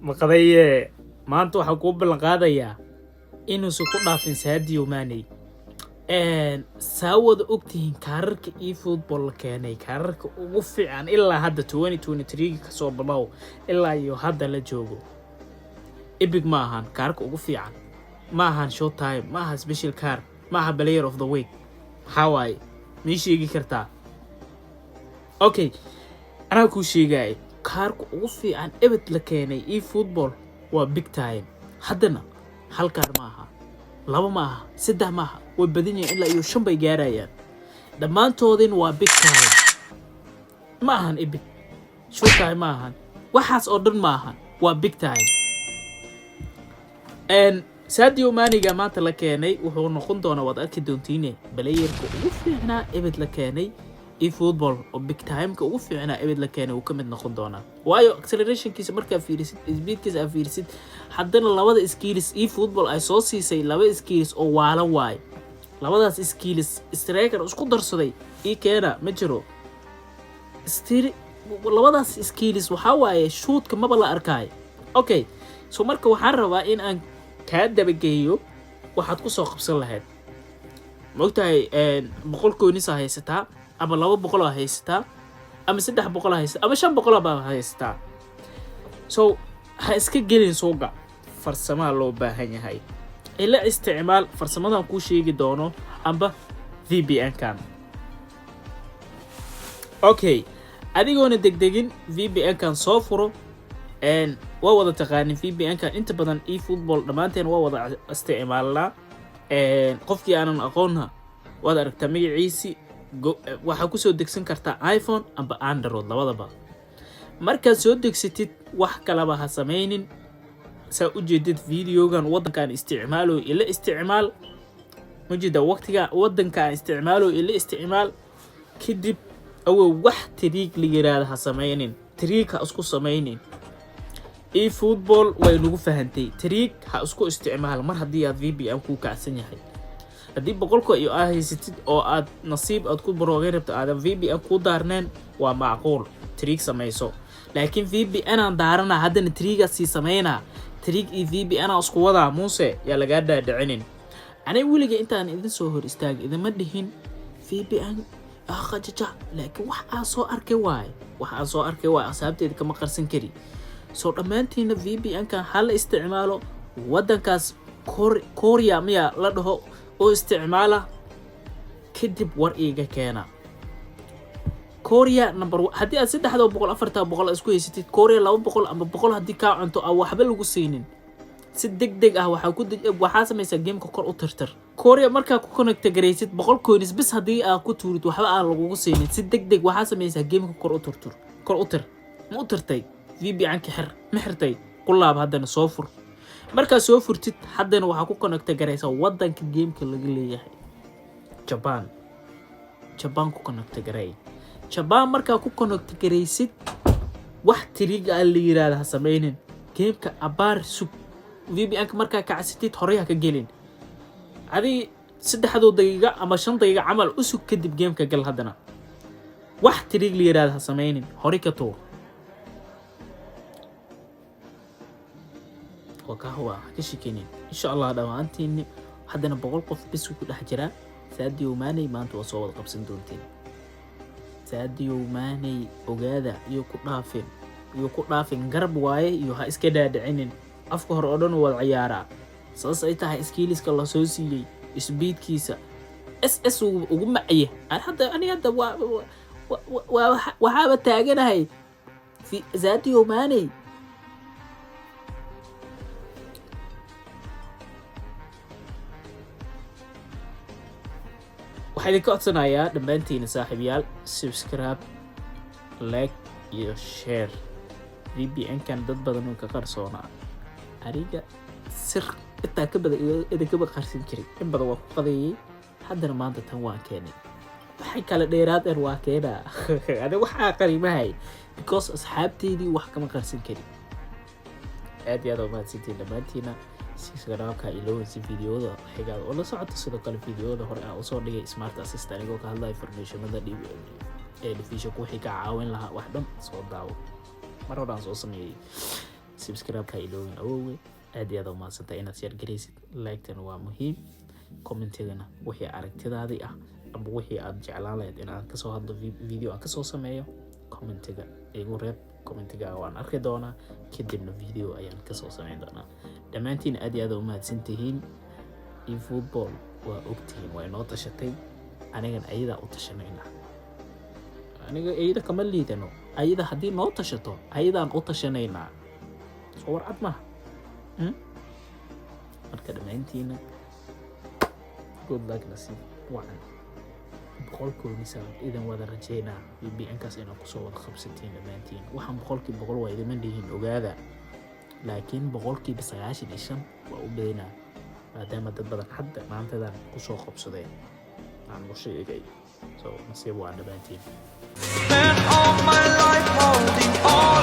Maqadaye, maanta waxaan kuu ballan qaadayaa inuusan ku dhaafin Sadio Mane. Saa wada ogtihiin, kaararka eFootball la keenay, kaararka ugu fiican ilaa hadda 2023 kasoo bilow ilaa iyo hadda la joogo, epic ma ahan. Kaararka ugu fiican ma ahan showtime, ma aha special card, ma aha player of the week. Maxaa waaye? Mii sheegi kartaa? Okay, anaa kuu sheegaya. Kaarka ugu fiican ebed la keenay eFootball waa big time. Haddana hal kaar ma aha, laba ma aha, saddex ma aha, way badan yihiin, ilaa iyo shan bay gaarayaan. Dhammaantoodin waa big time. Ma ahan epic, showtime ma ahan, waxaas oo dhan ma ahan, waa big time. Sadio Maniga maanta la keenay wuxuu noqon doonaa, waad arki doontiine, playerka ugu fiicnaa ebed la keenay eFootball oo big timeka ugu fiicnaa ebed la keenay uu ka mid noqon doonaa. Waayo, accelerationkiisa markaa fiirisid, speedkiisa aa fiirisid, haddana labada skills eFootball ay soo siisay, laba skills oo waalan waaye. Labadaas skills striker isku darsaday ii keena ma jiro. Labadaas skills waxaa waaye shootka maba la arkaayo. Okay, so marka waxaan rabaa in aan kaa dabageeyo waxaad kusoo qabsan lahayd. Ma ogtahay 100 coins aa haysataa, ama 200 aa haysataa, ama 300 aa haysataa, ama 500 baa haysataa? So ha iska gelin suuqa, farsamaa loo baahan yahay. Ila isticmaal farsamadan kuu sheegi doono amba VPN kan. Okay, adigoona degdegin, VPN kan soo furo. Waa wada taqaanin VPN kan, inta badan eFootball dhammaanteen waa wada isticmaalnaa. Qofkii aanan aqoonna waad aragtaa magaciisi. Waxaa kusoo degsan kartaa iPhone amba Android labadaba. Markaad soo degsatid, wax kalaba ha samaynin. Saa u jeedid videogan, waddankaan isticmaalo ila isticmaal. Majeeda waqtiga waddankaan isticmaalo ila isticmaal. Kadib awow, wax trick la yiraahda ha samaynin, trick ha isku samaynin. eFootball way nagu fahantay, trick ha isku isticmaal. Mar haddii aad VPN kuu kacsan yahay, haddii boqolka iyo aad haysatid oo aad nasiib aad ku baroogay rabto, aadan VPN kuu daarneen, waa macquul trick samayso. Laakiin VPN aan daarana, haddana trickaa sii samaynaa, trick iyo VPN aan isku wadaa, muuse yaa lagaa dhaadhicinin. Aniga weliga intaan idin soo hor istaagay idinma dhihin VPN qajaja, laakiin wax aan soo arkay waaye, wax aan soo arkay waaye, asxaabteeda kama qarsan kari. Soo dhammaantiina VPN kan ha la isticmaalo. Waddankaas Korea miya la dhaho oo isticmaala, kadib war iiga keena. Korea number, haddii aad 300, 400 isku haysatid, Korea 200 ama 100 haddii kaa cunto aan waxba lagu siinin, si deg deg ah waxaa ku waxaa samaysaa gameka kor u tirtir. Korea markaa ku connect garaysid, 100 coins bis haddii aad ku tuurid, waxba aan lagugu siinin, si deg deg waxaa samaysaa gameka kor u tirtir, kor u tir. Ma u tirtay? VPN ka xir. Ma xirtay? Ku laab, haddana soo fur. Markaa soo furtid, haddana waxaa ku connect garaysaa waddanka gameka laga leeyahay, Japan. Japan ku connect garay. Japan markaa ku connect garaysid, wax trickga a la yiraahda ha sameynin. Gameka abaar sug. VPN-ka markaa kacsatid, horey ha ka gelin. Adi 3 daqiiqa ama 5 daqiiqa camal u sug, kadib gameka gal. Haddana wax trick la yiraahda ha sameynin, horey ka tuur. Waa kaa huba, ha ka shekeynin, insha Allah. Dhammaantiini haddana 100 qof bis ku dhex jiraa. Sadio Mane maanta waa soo wada qabsan doontiin. Sadio Mane ogaada, iyo ku dhaafin, iyo ku dhaafin garab waaye, iyo ha iska dhaadhicinin. Afka hore oo dhan wada ciyaaraa. Saas ay tahay, skillska la soo siiyey, speedkiisa ss ugu macye. Hadda ani hadda waa waxaaba taaganahay Sadio Mane. Waxaa idinka codsanayaa dhammaantiina, saaxiibayaal, subscribe, like iyo share. VPN kan dad badan oo ka qarsoonaa, aniga sir intaa ka badan idinkama qarsan jirin. In badan waa ku qadeeyey, haddana maanta tan waan keenay. Waxay kala dheeraadeen waa keenaa. Ani waxaa qarimahay because asxaabteydii wax kama qarsan karin. Aad iyo aad waa mahadsantiin dhammaantiina. Subscribe-ka iloowan si videoda xigaada oo la socoto. Sidoo kale videoda hore aan usoo dhigay smart assist, anigoo ka hadlaya informationada ee divisionka wixii ka caawin lahaa, wax dhan soo daawo, mar hore aan soo sameeyey. Subscribe-ka iloogin awowge. Aad iyo aad u mahadsantahay inaad share garaysid. Like-tana waa muhiim. Commentigana wixii aragtidaadii ah amba wixii aad jeclaan lahayd in aan kasoo hadlo, video aan kasoo sameeyo, commentiga igu reeb. Commentiga waan arki doonaa, kadibna video ayaan kasoo sameyn doonaa. Dhammaantiin aad iyo aad u mahadsantihiin. eFootball waa ogtihiin, waa inoo tashatay, anigan ayadaa u tashanayna. Aniga ayada kama liidano. Ayada haddii noo tashato, ayadaan u tashanaynaa. Soo warcad maaha? Marka dhammaantiina good luck, nasiib wacan. 100,000-nisaan idin wada rajeynaa VPN-kaas inaad kusoo wada qabsatiin dhammaantiin. Waxaan 100% waa idima dhihin, ogaada, laakiin 95% waa u badinaa, maadaama dad badan hadda maantadan kusoo qabsadeen aan u sheegay. So nasiib waa dhammaantiin. Spent all my life holding on.